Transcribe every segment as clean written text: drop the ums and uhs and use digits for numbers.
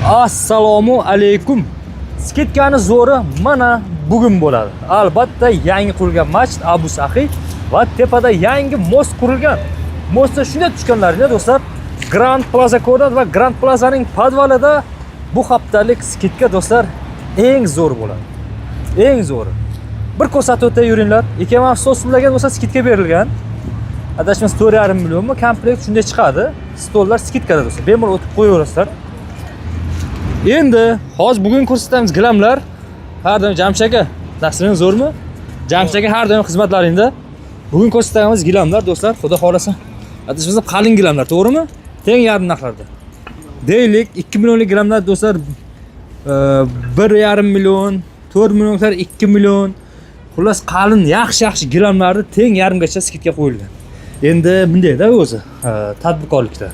Assalomu alaykum. Скидка ni zo'ri mana bugun bo'ladi. Albatta, yangi qurilgan masjid Abu Saxiy va tepada yangi most qurilgan. Mostda shunday tushganlaringda, do'stlar, Grand Plaza ko'rinadi va Grand Plazaning podvalida bu haftalik скидка, do'stlar, eng zo'r bo'ladi. Eng zo'ri. Bir ko'rsatib o'tay, yuringlar. Ikki stollarga bo'lsa скидка berilgan. Adashmasam, 4,5 millionmi? Komplekt shunday chiqadi. Stollar скидка da, do'stlar. Bemalol o'tib qo'yaverasizlar. Endi hozir bugun ko'rsatamiz gilamlar. Har doim Jamshid aka, dasturing zo'rmi? Jamshid aka, har doim xizmatlaringda. Bugun ko'rsatamiz gilamlar, do'stlar, xudo xolasa. Adashmasam, qalin gilamlar, to'g'rimi? Teng yarim narxlarda. Deylik, 2 millionlik gilamlar, do'stlar, 1,5 million, 4 millionliklar 2 million. Xullas, qalin, yaxshi-yaxshi gilamlarni teng yarimgacha скидка qo'yilgan. Endi bundayda o'zi, tadbirkorlikda.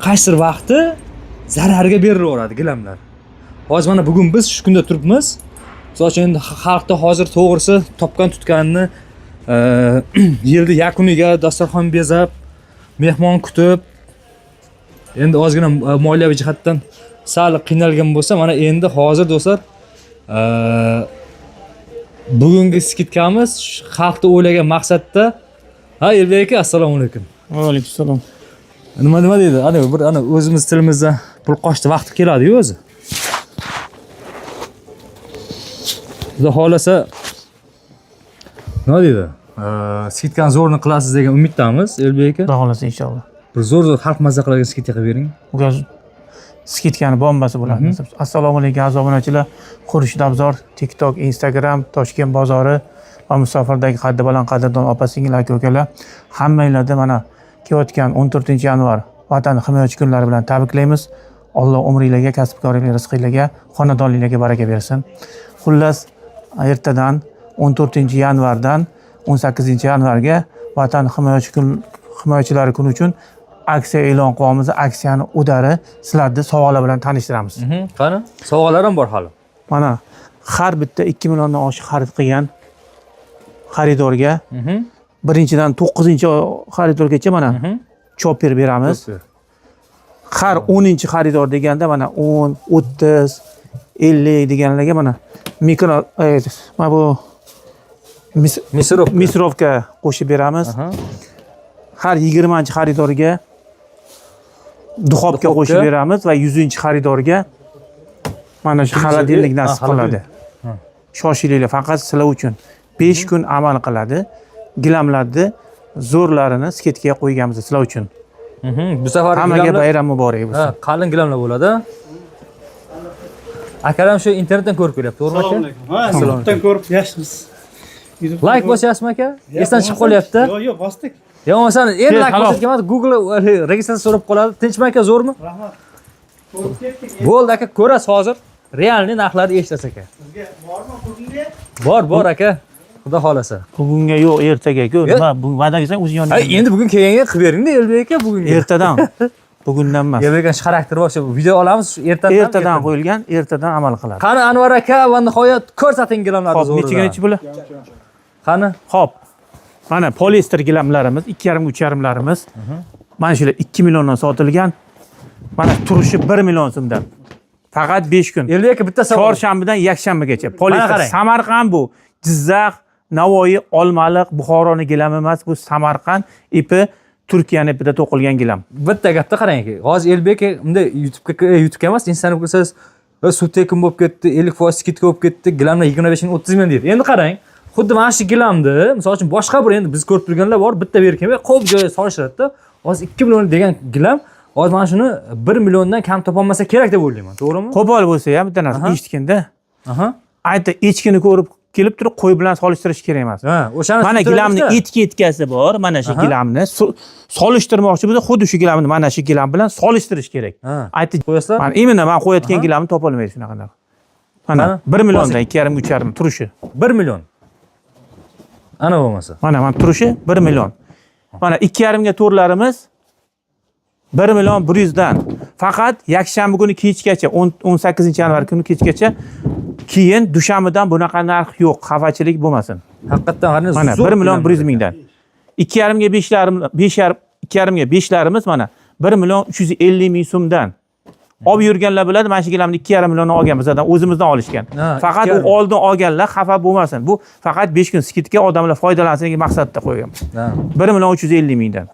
Qaysidir vaqti zararga berilaveradi gilamlar. Hozir mana bugun biz shu kunda turibmiz. Misol uchun, endi xalqda hozir, to'g'risi, topgan tutganini yilni yakuniga dasturxon bezab, mehmon kutib, endi ozgina moliyaviy jihatdan sal qiynalgan bo'lsa, mana endi hozir, do'stlar, bugungi скидка miz xalqni o'ylagan maqsadda. Ha, Elbek aka, assalomu alaykum. Va alaykum. Nima deydi? Ana bir ana o'zimiz tilimizda pul qochdi vaqti keladi-yu o'zi. Xudo xohlasa, nima deydi? Скидка ni zo'rni qilasiz degan umiddamiz, Elbek aka. Xudo xohlasa, inshaalloh. Bir zo'r zo'r xalq mazza qiladigan скидка qilib bering. Bugun скидка ni bombasi bo'ladi. Assalomu alaykum, aziz obunachilar. Xurshid Abzor, TikTok, Instagram, Toshkent bozori va musofirdagi qaddi baland qadrdon opa singil, aka ukalar. Hammanglarni mana kelayotgan 14 yanvar Vatan himoyachi kunlari bilan tabriklaymiz. Alloh umringlarga, kasbkorliklarga, rizqinglarga, xonadoninglarga baraka bersin. Xullas, ertadan 14 yanvardan 18 yanvarga Vatan himoyachi kun himoyachilari kuni uchun aksiya e'lon qilyapmiz. Aksiyani udari sizlarni sovg'alar bilan tanishtiramiz. Qani? Sovg'alar ham bor hali. Mana har bitta 2 milliondan oshiq xarid qilgan xaridorga birinchidan 9 xaridorgacha mana chopper beramiz. Har 10 xaridor deganda mana 10, 30, 50 deganlarga mana mikro mana bu Мясорубка. Мясорубка qo'shib beramiz. Har 20 xaridorga духовка Духовка. qo'shib beramiz va 100 xaridorga mana shu холодильник nasib qiladi. Холодильник. Shoshilinglar, faqat sizlar uchun 5 kun amal qiladi. Gilamlarni zo'rlarini скидка ga qo'yganmiz sizlar uchun. Bu safar Hammaga gilamlar- bayram muborak bo'lsin. Ha, qalin gilamlar bo'ladi. Akalar shu internetdan ko'rib kelyapti, to'g'rimi, aka? Assalomu alaykum. Ha, Assalomu YouTube'dan ko'rib yashmiz. Layk bosyapsizmi, aka? Esdan chiqib qolyapti. Yo'q, yo'q, bosdik. Yo bo'lmasa endi Kel, layk halol. bosayotgan Google registratsiya so'rab qoladi. Tinchmi, aka, zo'rmi? Rahmat. Ko'rib ketdik. Bo'ldi, aka, ko'rasiz hozir. Реальный narxlarni eshitasiz, aka. Bizga bormi bugunga? Bor, bor, aka. Xudo xolasa. Bugunga yo'q, ertaga ku. Yo'q. Nima, bu va'da qilsang o'zing Ha, yoningga. endi bugun kelganga qilib beringda, Elbek aka, bugunga. Ertadan. Bugundan emas. Elbek aka xarakteri bor, shu video olamiz shu ertadan. Ertadan qo'yilgan, ertadan amal qiladi. Qani, Anvar aka, va nihoyat ko'rsating gilamlarni Xo'p, nechiga zo'ridan. nechi bular? Qani? Xo'p. Mana poliester gilamlarimiz, 2,5 3,5larimiz. Mana shular 2 milliondan sotilgan. Mana turishi 1 million so'mdan. Faqat 5 kun. Elbek aka, bitta savol. Chorshanbadan yakshanbagacha. Poliester qarang. Samarqand bu. Jizzax, Navoiy, Olmaliq, Buxoroni gilami emas, bu Samarqand ipi, Turkiyani ipida to'qilgan gilam. Bitta gapda qarang, aka. Hozir Elbek aka bunday YouTube'ga, YouTube'ga emas, Instagramga kirsangiz, "Suv tekin bo'lib ketdi, 50% скидка bo'lib ketdi, gilamlar 25 ming, 30 ming" deydi. Endi qarang, xuddi mana shu gilamni, misol uchun, boshqa bir, endi biz ko'rib turganlar bor, bitta berib kelmay, ko'p joyga solishtiradida. Hozir 2 million degan gilam, hozir mana shuni 1 milliondan kam topolmasa kerak deb o'ylayman, to'g'rimi? Qo'pol bo'lsa ham bitta narsa eshitganda, ayta echkini ko'rib kelib turib qo'y bilan solishtirish kerak emas. Ha, o'shani Mana gilamni tushuntiramiz-da. etiketkasi bor, mana shu gilamni solishtirmoqchi bo'lsa, xuddi shu gilamni mana shu gilam bilan solishtirish kerak. Aytdi, Qo'yasizlar? Mana именно man qo'yayotgan gilamni topolmaydi shunaqa narx. Mana Qani? 1 milliondan 2,5 3,5 turishi. 1 million. Ana bo'lmasa. Mana turishi 1 million. Mana 2,5 ga to'rlarimiz 1 million 100 dan. Faqat yakshanba kuni kechgacha, 18 yanvar kuni kechgacha, keyin dushanbadan bunaqa narx yo'q, xafachilik bo'lmasin. Haqiqatdan qarang, Mana zo'r 1 million gilamlar 100 mingdan. 2,5 ga beshlarim, 5,5, 2,5 ga beshlarimiz mana 1 million 350 ming so'mdan. Olib yurganlar biladi, mana shu gilamni 2,5 milliondan olgan bizdan, o'zimizdan olishgan. Faqat u oldin olganlar xafa bo'lmasin. Bu faqat 5 kun skidka odamlar foydalansin degan maqsadda qo'ygan. 1 million 350 mingdan.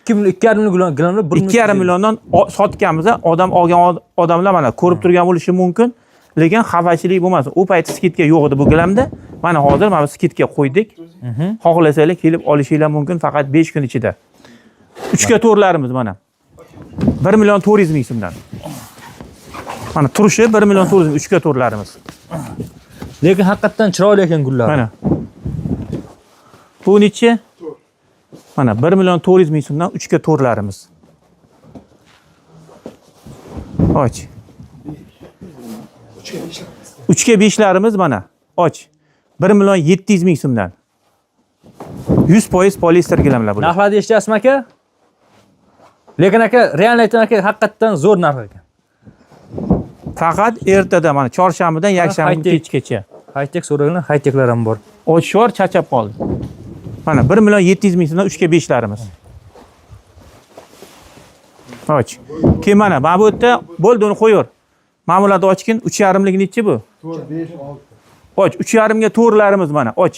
2,5 million gilamlar 2,5 milliondan sotganmiz, odam olgan odamlar mana ko'rib turgan bo'lishi mumkin, lekin xafachilik bo'lmasin. U payt skidka yo'q edi bu gilamda. Mana hozir mana bu skidka qo'ydik. Xohlasanglar kelib olishinglar mumkin faqat 5 kun ichida. 3 ga to'rlarimiz mana. 1 million 400 ming so'mdan. Mana turishi 1 million 400 ming 3 ga to'rlarimiz. Lekin haqiqatdan chiroyli ekan gullar. Mana. Bu nechi? Mana 1 million 400 ming so'mdan 3 ga to'rlarimiz. Och. 3 ga 5larimiz mana. Och. 1 million 700 ming so'mdan. 100% poliester gilamlar bular. Narxlarni eshityapsizmi aka? Lekin aka, real aytaman aka, haqiqatdan zo'r narx ekan. Faqat ertada mana chorshanbadan yakshanba kechgacha. High-tech so'ragan high-techlar ham bor. Ochor chachab qoldi. Mana 1 million 700 ming so'mdan 3 ga 5larimiz. Och. Keyin mana bu yerda bo'ldi, uni qo'yaver. Mana bularni ochgin, 3,5lik nechi bu? 4, 5, 6. Och, 3,5 ga to'rlarimiz mana, och.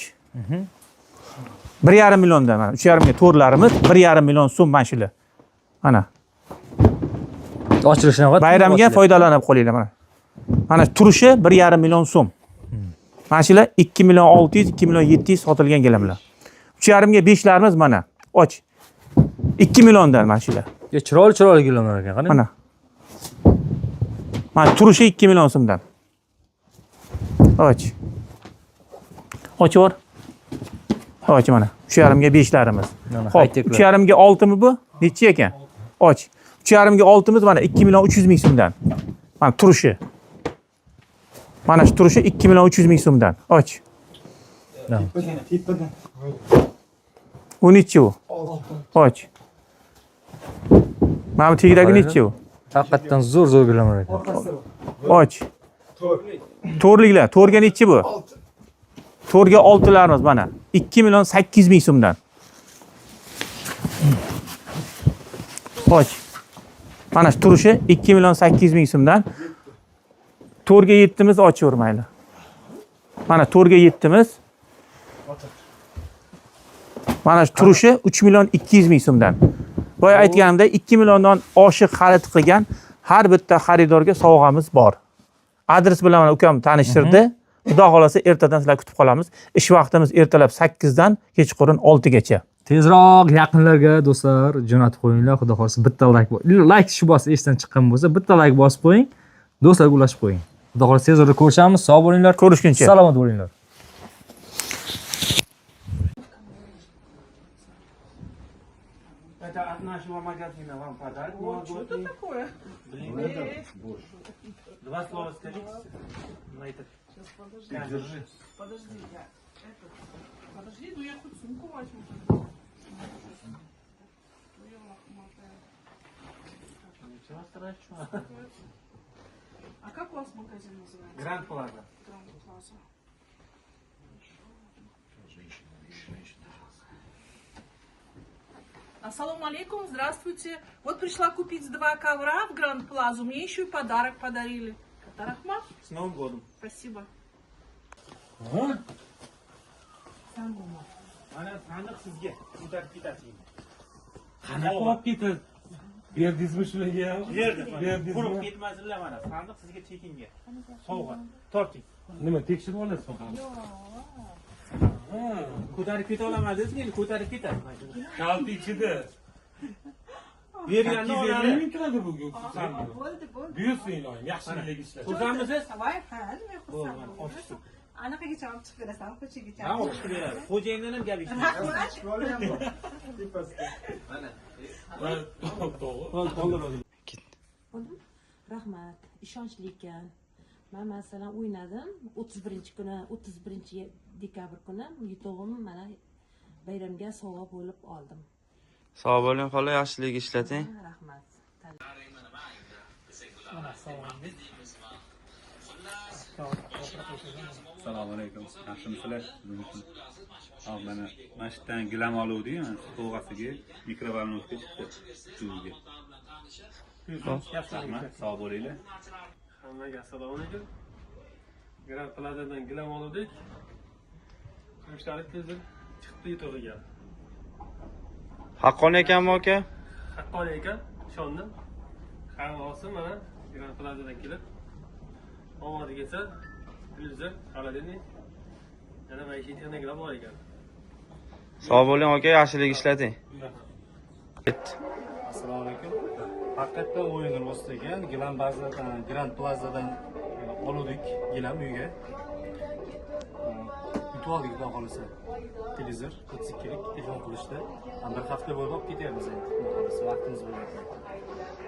1,5 milliondan mana 3,5 ga to'rlarimiz, 1,5 million so'm mana shular. Mana Ochilishi navbat. bayramga foydalanib qolinglar mana. Mana turishi 1,5 million so'm. Mana shular 2 million 600, 2 million 700 sotilgan gilamlar. 3,5 ga 5larimiz mana. Och. 2 milliondan mana shular. Chiroyli chiroyli gilamlar ekan, qarang. Mana. Mana turishi 2 million so'mdan. Och. Ochor. Och mana. 3,5 ga 5larimiz. Xo'p, 3,5 ga 6 mi bu? Nechi ekan? Och. 3,5 ga 6miz mana 2 million 300 ming so'mdan. Mana turishi. Mana shu turishi 2 million 300 ming so'mdan. Och. Tepadan. U nechi u? Och. Mana bu tagidagi nechi u? Haqiqatdan zo'r zo'r gilamlar ekan. Och. To'rliklar, to'rga nechi bu? To'rga 6larimiz mana 2 million 800 ming so'mdan. Och. Mana shu turishi 2 million 800 ming so'mdan. To'rga 7miz ochavermayli. Mana to'rga 7miz. Mana shu turishi 3 million 200 ming so'mdan. Boya aytganimdek 2 milliondan oshiq xarid qilgan har bitta xaridorga sovg'amiz bor. Adres bilan mana ukam tanishtirdi. Xudo xolasa ertadan sizlar kutib qolamiz. Ish vaqtimiz ertalab 8 dan kechqurun 6 gacha. Tezroq yaqinlarga do'stlar jo'natib qo'yinglar. Xudo xolasa bitta like, like shu bosib esdan chiqqan bo'lsa, bitta like bosib qo'ying. Do'stlarga ulashib qo'ying. Xudo xolasa tez orada ko'rishamiz. Sog' bo'linglar. Ko'rishguncha. Salomat bo'linglar. Это от нашего магазина вам подарок. Что это такое? Два слова скажите на этот. Подожди, держи. Подожди, я этот. Подожди, ну я хоть сумку возьму. Ну я лохматая. Ничего страшного. А как у вас магазин называется? Гранд Плаза. Гранд Плаза. Ассаламу алейкум, здравствуйте. Вот пришла купить 2 ковра в Гранд Плазу, мне еще и подарок подарили. Рахмат. С Новым годом. Спасибо. Mana sandiq sizga. Ko'tarib ketasiz. Qanaqa olib ketadi? Berdingizmi shularga ham? Berdim. Berdingizmi? Quruq ketmasinlar mana. Sandiq sizga tekinga. Sovg'a. Torting. Nima tekshirib olasizmi? Ko'tarib keta olamadingiz, endi ko'tarib ketadi. Kalta ichida. Berganni 850 oladi. ming kiradi bugun sandiq. Bo'ldi, bo'ldi. Buyursin iloyim, yaxshilik ishlar. Xursandmisiz? Voy, ha, nima xursand bo'ldim. Anaqagacha olib chiqib berasan, ko'chagacha. Ha, olib chiqib beradi. Xo'jayindan ham gap eshitdim. Rahmat. To'g'ri. Bo'ldimi? Rahmat, ishonchli ekan. Men masalan o'ynadim 31 kuni, 31 dekabr kuni yutug'im mana bayramga sovg'a bo'lib oldim. Sog' bo'ling xola, yaxshilik ishlating. Rahmat. Assalomu alaykum. Yaxshimisizlar? Mana masjiddan gilam oluvdik, mana sovg'asiga mikrovolnovka chiqdi. Suvga. Rahmat, sog' bo'linglar. Hammaga assalomu alaykum. Grand Plaza'dan gilam oldik. Kumushtalik televizor chiqdi yutug'iga. Haqqoniy ekanmi aka? Haqqoniy ekan, ishondim. Hamma olsin mana Grand Plaza'dan kelib. Omadi kelsa televizor, холодильник, yana maishiy texnikalar bor ekan. Sog' bo'ling aka, yaxshilik ishlating. Ketdi. Assalomu alaykum. Haqiqatdan o'yin rost ekan. Gilam bazadan, Grand Plaza'dan oluvdik gilam uyga. Yutib oldik xudo xohlasa. Televizor 32 lik telefon qilishdi. Bir hafta bo'ldi, olib ketyapmiz endi. Xudo xohlasa vaqtimiz bo'ladi.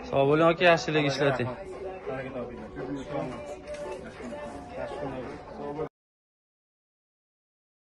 Sog' bo'ling aka, yaxshilik ishlating. Baraka topinglar. Yaxshi kunlar.